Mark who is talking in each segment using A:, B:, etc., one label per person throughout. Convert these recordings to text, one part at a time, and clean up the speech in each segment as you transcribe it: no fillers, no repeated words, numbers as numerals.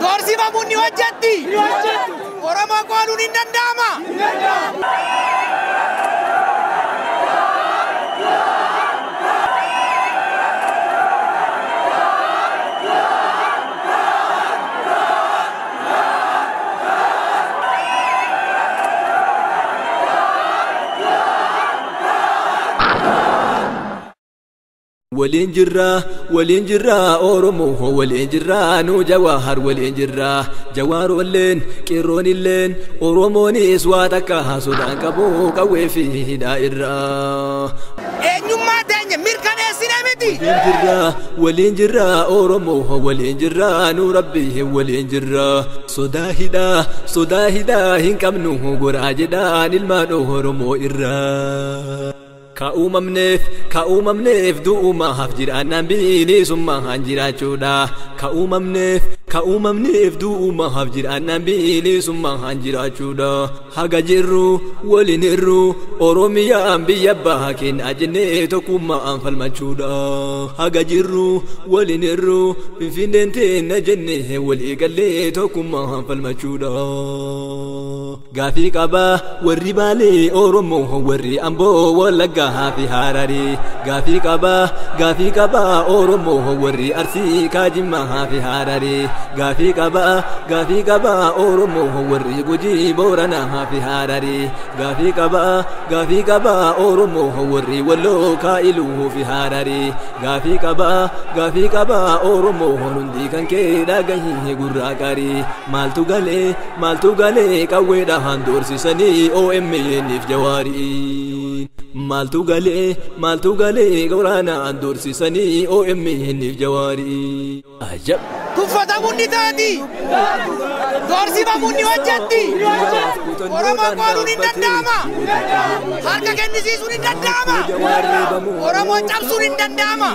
A: Doorsifamuun ni hojjetti. Oromoo qooluun hin danda'ama.
B: Waliin jirraa Oromoo waliin jirraa nu Jawaar waliin jirraa Jawaarolleen qeerroonilleen Oromoonis waa takka sodaan qabu qawwee fi hidhaa irraa.
A: Eenyummaa teenya mirkaneessine miti.
B: Waliin jirraa Oromoo waliin jirraa nu Rabbi waliin jirraa sodaa hidhaa hin qabnu goraa jedhaan ilmaan Oromoo irraa. Ka uumamneef du'umaaf jiraannaan bilisummaan jiraachuudha. Ka uumamneef du'umaaf jiraannaan bilisummaan jiraachuudha. Haga jirru waliin hirru Oromiyaan biyya abbaa keenyaa jennee tokkummaan falmachuudha. Haga jirru waliin hirru Finfinneen teenna jennee walii gallee tokkummaan falmachuudha. Gaafii qabaa warri Baalee Oromoo warri Amboo Wallaggaa fi Hararii. Gaafii qabaa Oromoo warri Arsii Kaajimmaa fi Hararii. Gaafii qabaa Oromoo warri Gujii Booranaa fi Hararii. Gaafii qabaa Oromoo warri Walloo Kaa'iluu fi Hararii. Gaafii qabaa Oromoo hundi kan kee dhagahii gurraa qarii. Maaltu galee qawweedhaan doorsisanii OMN'if Jawaarii. Maaltu galee waraanaan doorsisanii OMN'if Jawaarii. Ajab!
A: Tuffatamuun ni taati. Doorsifamuun ni hojjetti. Oromoo qooluun hin danda'ama. Harka kennisiisuun hin danda'ama. Oromoo cabsuun hin danda'ama.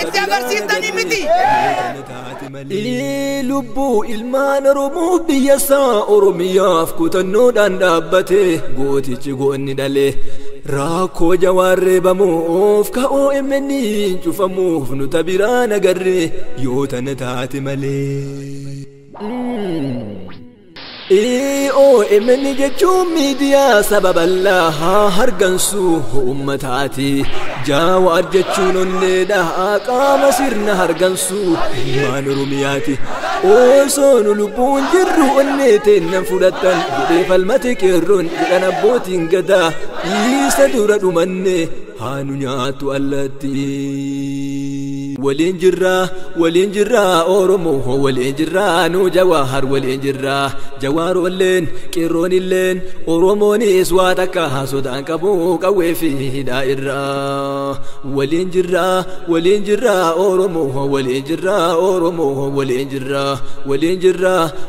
A: Itti agarsiiftanii miti.
B: Lubbuu ilmaan Oromoo biyya isaa Oromiyaaf kutannoodhaan dhaabbate gootichi goonni dhale. Rakkoo Jawaar reebamuuf ka OMN cufamuuf nu tabiraan agarre yoo tana taate malee. OMN jechuun miidiyaa saba bal'aa hargansuu uummataati. Jawaar jechuun onneedha qaama sirna hargansuu ilmaan Oromiyaati. Osoo nu lubbuun jirru onnee teennan fudhattan jedhee falmate qeerroon jedhan abbootiin gadaa isa dura dhumanne haa nu nyaattu allatti. Waliin jirraa Oromoo waliin jirraa nu Jawaar waliin jirraa Jawaarolleen qeerroonilleen Oromoonis waa takka sodaan qabu qawwee fi hidhaa irraa. Waliin jirraa Oromoo waliin jirraa Oromoo waliin jirraa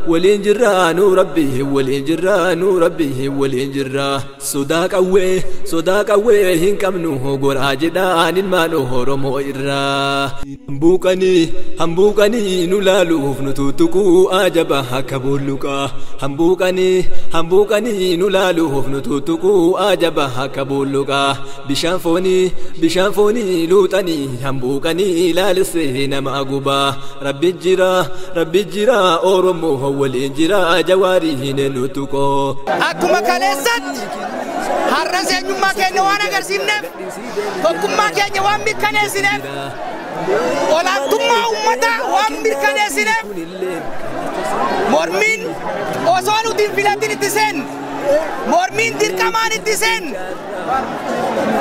B: waliin jirraa nu Rabbi waliin jirraa nu Rabbi waliin jirraa sodaa qawwee hin qabnu goraa jedhaan ilmaan Oromoo irraa. Hambuuqanii nu laaluuf nu tuttuquu ajaba akka bulluqaa. Hambuuqanii nu laaluuf nu tuttuquu ajaba akka bulluqaa. Bishaan foonii luuxanii hambuuqanii laalissee nama gubaa. Rabbi jira Oromoo waliin jira Jawaarii hin tuttuqoo.
A: Akkuma kaleessatti har'as eenyummaa keenya waan agarsiifneef tokkummaa keenya waan mirkaneessineef olaantummaa uummataa waan mirkaneessineef mormiin osoo nuti hin filatin itti seenne mormiin dirqamaan itti seenne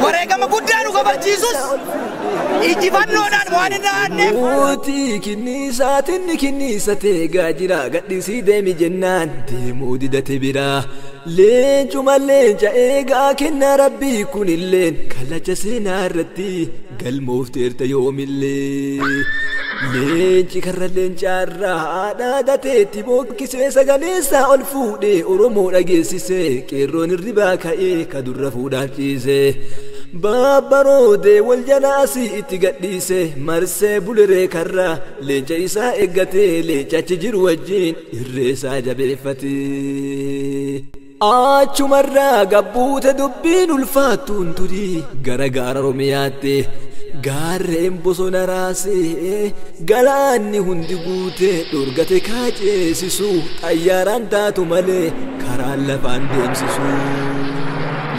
A: wareegama guddaa nu kabachiisus injifannoodhaan waan hin dhahanneef.
B: Mootii kinniisaatinni kinniisa teegaa jira gadhiisii deemi jennaan deemuu didate biraa. Leencuma leenca eegaa kennaa Rabbii kunilleen kallacha seenaa irratti galmoofteerta yoomillee. Leenci karra leencaarraa dhaadateetti bookkisee sagaleessaa ol fuudhee Oromoo dhageessisee qeerroon hirribaa ka'ee ka durra fuudhaaf ciisee. Babbaroodee wal jalaasii itti gadhiise marsee buleree karra leenca isaa eeggatee leencachi jiru wajjin irree isaa jabeeffate. Achumarraa gabbuute dubbiin ulfaattuun turii gara gaara Oromiyaatti. Gaarreen bosona raasee galaanni hundi guutee dhorgate kaaceesisu, xayyaaraan taatu malee karaan lafaan deemsisu.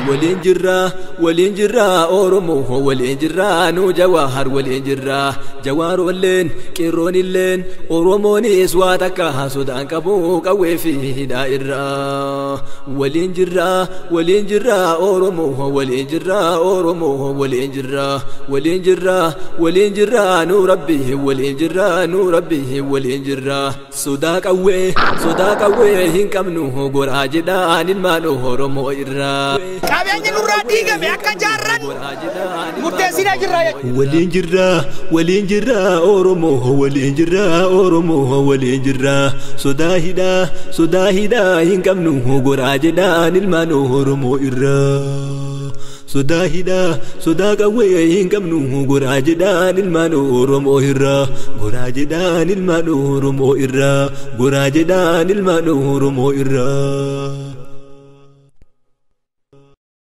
B: Waliin jirraa, waliin jirraa, Oromoo waliin jirraa, nu Jawaar waliin jirraa. Jawaarolleen qeerroonilleen Oromoonis waa takka sodaan qabu qawwee fi hidhaa irraa. Waliin jirraa, waliin jirraa, Oromoo waliin jirraa, Oromoo waliin jirraa, waliin jirraa, waliin jirraa, nu Rabbi waliin jirraa, nu Rabbi waliin jirraa. Sodaa qawwee, sodaa qawwee hin qabnu, goraa jedhaan ilmaan Oromoo irraa.
A: Qabeenyi nurraa diigame akka jaarran murteessinee jirra jechuudha.
B: Waliin jirraa, waliin jirraa, Oromoo waliin jirraa, Oromoo waliin jirraa. Sodaa hidhaa, sodaa hidhaa hin qabnu, goraa jedhaan ilmaan Oromoo irraa. Sodaa hidhaa, sodaa qawwee hin qabnu, goraa jedhaan ilmaan Oromoo irraa. Goraa jedhaan ilmaan Oromoo irraa. Goraa jedhaan ilmaan Oromoo irraa.